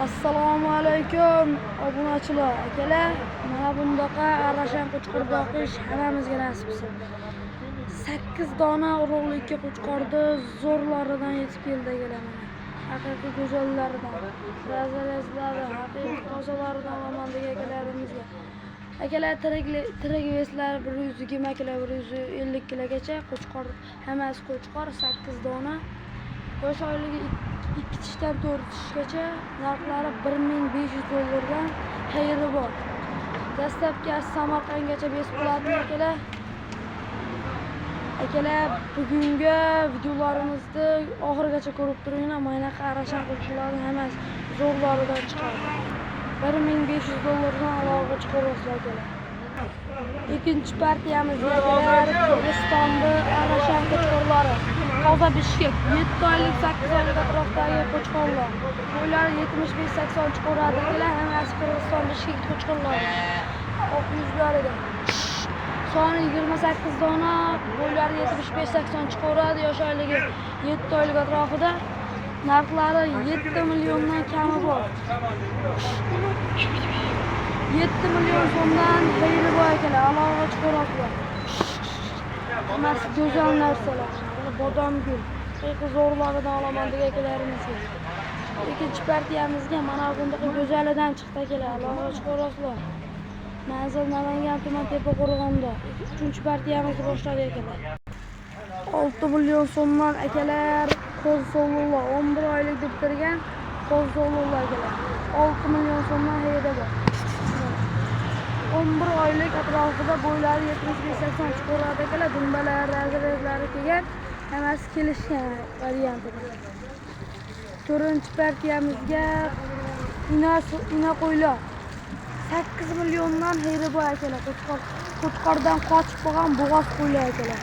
Assalomu alaykum obunachilar, akalar. Mana bundaqa arashan qo'chqor boqish hammamizga nasib qilsin. 8 dona urug'likka qo'chqorni zo'rlaridan yetib keldi akalar mana. Haqiqiy go'zallaridan, razalazlari, haqiqiy tozalaridan olaman degan akalarimizga. Akalar, tirik veslari 120 kilo, 150 kilogacha qo'chqor, hammasi qo'chqor, 8 dona. Yosh oyligi 2 tishdan 4 tishgacha, narxlari 1500 dollardan xayri bor. Dastlabki Samarqandgacha besplatno akalar. Akalar, bugungi videolarimizni oxirigacha ko'rib turinglar. Mana qarashan qo'chqorlarning hammasi zo'rlaridan chiqadi. 1500 dollardan alohida chiqarasizlar akalar. Ikkinchi partiyamizga akalar, Qirg'izistonni arashan qo'chqorlari. Toza Bishkek, 7 oylik, 8 oylik atrofdagi qo'chqorlar. Bo'ylari 75-80 chiqaradi akalar, hammasi Qirg'iziston Bishkek qo'chqorlari. Oq yuzlariga. Soni 28 dona, bo'ylari 75-80 chiqaradi, yosh oyligi 7 oylik atrofida. Narxlari 7 milliondan kami bor. 7 million so'mdan xeyri bor akalar, alohida chiqarasizlar. Hammasi go'zal narsalar. Buni bodomgul, haqiqiy zo'rlaridan olaman degan akalarimizga. Ikkinchi partiyamizga mana bundaqa go'zalidan chiqdi akalar, alohida chiqarasizlar. Manzil Namangan tuman Tepaqo'rg'onda. Uchinchi partiyamizni boshladik akalar. 6 million so'mdan akalar, qo'z so'lullar, 11 oylik deb turgan qo'z so'lullar akalar. 6 million so'mdan xeyri bor. 11 oylik atrofida, bo'ylari 75-80 chiqaradi akalar, dumbalari, razrezlari kelgan, hammasi kelishgan variantida. To'rtinchi partiyamizga ina qo'ylar. 8 milliondan xeyri bor akalar, qo'chqordan qochib qolgan bo'g'oz qo'ylar akalar.